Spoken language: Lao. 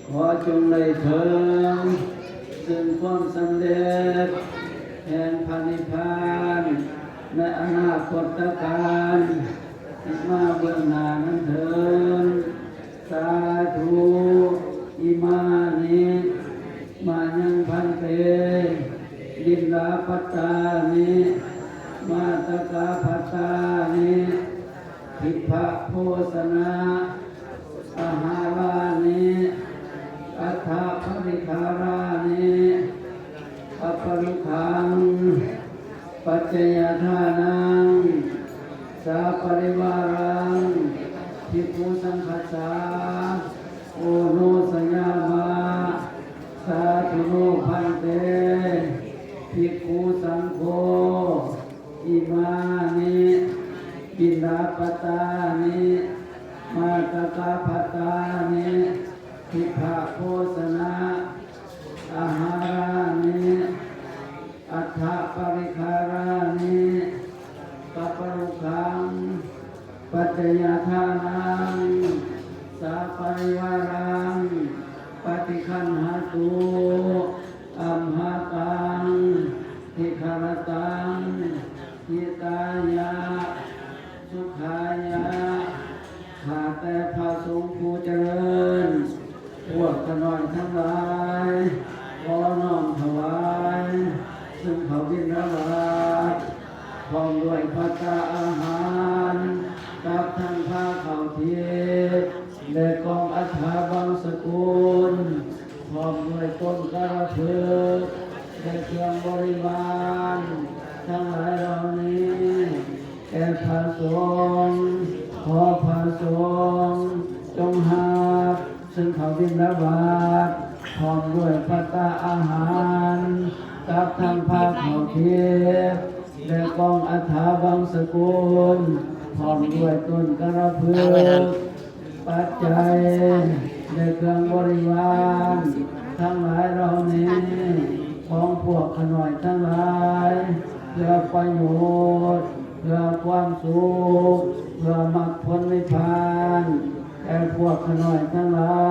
ຂໍຈົ່ງໄດ້ເຖິງເຊິ່ງຄວາມສຳເລັດແຫ່ງພະນິບພານໃນອະນາຄົດຕະການມາເບື້ອງໜ້ານັ້ນເທີນ. ສາທຸ. ອິມານິ ມະຍັງ ພັນເຕ ປິນດາປະຕານິ ມາຕະກາພັດຕານິ ທິບພະໂພຊະນາ ອາຫາລານິ ອັດຖະປະລິຄາລານິ ປັບປະລຸຄັງ ປັດໄຈຍະທານັງ ສາປະລິວາລັງ ພິກຂຸສັງຄັດສາ ໂອໂນຊະຍາມະ ສາທຸໂນ ພັນເຕ ພິກຂຸສັງໂຄ ອິມານິ ປິນດາປະຕານິ ມາຕະກາພັດຕານິ ທິບພະໂພຊະນາ ອາຫາລານິ ອັດຖະປະລິຄາລານິ ປັບປະລຸຄັງ ປັດໄຈຍະທານັງ ສາປະລິວາລັງ ປະຕິຄັນຫະຕຸ ອັມຫະຕັງ ທິຄະລະຕັງ ຫິຕາຍະ ສຸຂາຍະ. ຂ້າແຕ່ພະສົງຜູ້ຈະເລີນ, ພວກຂ້ານ້ອຍທັງຫຼາຍ ຂໍນ້ອມຖວາຍ ຊຶ່ງເຂົ້າບິນທະບາດ ພ້ອມດ້ວຍພັດຕາອາຫານ ກັບທັງພາເຂົ້າທິບ ແລະ ກ່ອງອັດຖະບັງສະກຸນ ພ້ອມດ້ວຍຕົ້ນກາລະພຶກ ແລະ ເຄື່ອງບໍລິວານທັງຫຼາຍເຫຼົ່ານີ້ ແກ່ພະສົງ, ຂໍພະສົງຈົ່ງຮັບ ຊຶ່ງເຂົ້າບິນທະບາດ ພ້ອມດ້ວຍພັດຕາອາຫານ ກັບທັງພາເຂົ້າທິບ ແລະ ກ່ອງອັດຖະບັງສະກຸນ ພ້ອມດ້ວຍຕົ້ນກາລະພຶກ ປັດໄຈ ແລະ ເຄື່ອງບໍລິວານທັງຫຼາຍເຫຼົ່ານີ້ ຂອງພວກຂ້ານ້ອຍທັງຫຼາຍ ເພື່ອປະໂຫຍດ ເພື່ອຄວາມສຸກ ເພື່ອມັກຜົນນິບພານ ແກ່ພວກຂ້ານ້ອຍທັງຫຼາ